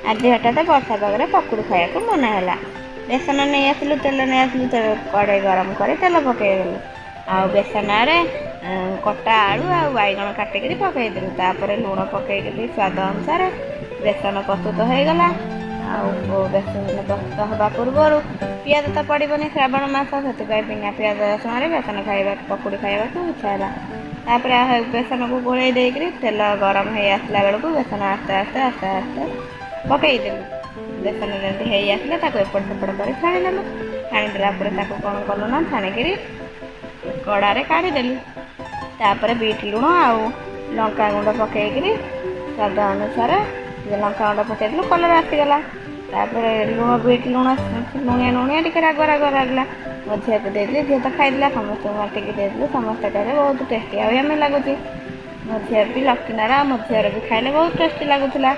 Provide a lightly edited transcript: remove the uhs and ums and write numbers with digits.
ଆଜି ହଠାତ୍ ବର୍ଷା ପାଗରେ ପକୁଡ଼ି ଖାଇବାକୁ ମନ ହେଲା। ବେସନ ନେଇ ଆସିଲୁ, ତେଲ ନେଇ ଆସିଲୁ, ତେଲ କଡ଼େଇ ଗରମ କରି ତେଲ ପକାଇଦେଲୁ ଆଉ ବେସନରେ କଟା ଆଳୁ ଆଉ ବାଇଗଣ କାଟିକିରି ପକାଇଦେଲୁ। ତାପରେ ଲୁଣ ପକାଇକିରି ସ୍ୱାଦ ଅନୁସାରେ ବେସନ ପ୍ରସ୍ତୁତ ହେଇଗଲା। ଆଉ ବେସନ ପ୍ରସ୍ତୁତ ହେବା ପୂର୍ବରୁ ପିଆଜ ତ ପଡ଼ିବନି ଶ୍ରାବଣ ମାସ, ସେଥିପାଇଁ ବିନା ପିଆଜ ରସୁଣରେ ବେସନ ଖାଇବାକୁ, ପକୁଡ଼ି ଖାଇବାକୁ ଇଚ୍ଛା ହେଲା। ତାପରେ ବେସନକୁ ଗୋଳେଇ ଦେଇକିରି ତେଲ ଗରମ ହେଇ ଆସିଲା ବେଳକୁ ବେସନ ଆସ୍ତେ ଆସ୍ତେ ଆସ୍ତେ ଆସ୍ତେ ପକାଇଦେଲୁ। ବେସନ ଯେମିତି ହେଇ ଆସିଲା, ତାକୁ ଏପଟ ସେପଟ କରି ଛାଣିଦେଲୁ। ଛାଣିଦେଲା ପରେ ତାକୁ କ'ଣ କଲୁ ନା ଛାଣିକିରି କଡ଼ାରେ କାଢ଼ିଦେଲୁ। ତାପରେ ବିଟ୍ ଲୁଣ ଆଉ ଲଙ୍କା ଗୁଣ୍ଡ ପକାଇକିରି ସ୍ୱାଦ ଅନୁସାରେ ଟିକେ ଲଙ୍କା ଗୁଣ୍ଡ ପକାଇଦେଲୁ, କଲର୍ ଆସିଗଲା। ତାପରେ ଲୁଣ, ବିଟ୍ ଲୁଣ ଲୁଣିଆ ଲୁଣିଆ, ଟିକେ ରାଗ ରାଗ ଲାଗିଲା। ମୋ ଝିଅକୁ ଦେଇଦେଲି, ଝିଅ ତ ଖାଇଦେଲା। ସମସ୍ତଙ୍କୁ ବାଣ୍ଟିକି ଦେଇଦେଲୁ। ସମସ୍ତେ କହିଲେ ବହୁତ ଟେଷ୍ଟି ଆଉ ୟମି ଲାଗୁଛି। ମୋ ଝିଅ ବି, ଲକ୍ଷ୍ମୀନାର ଆଉ ମୋ ଝିଅର ବି ଖାଇଲେ, ବହୁତ ଟେଷ୍ଟି ଲାଗୁଥିଲା।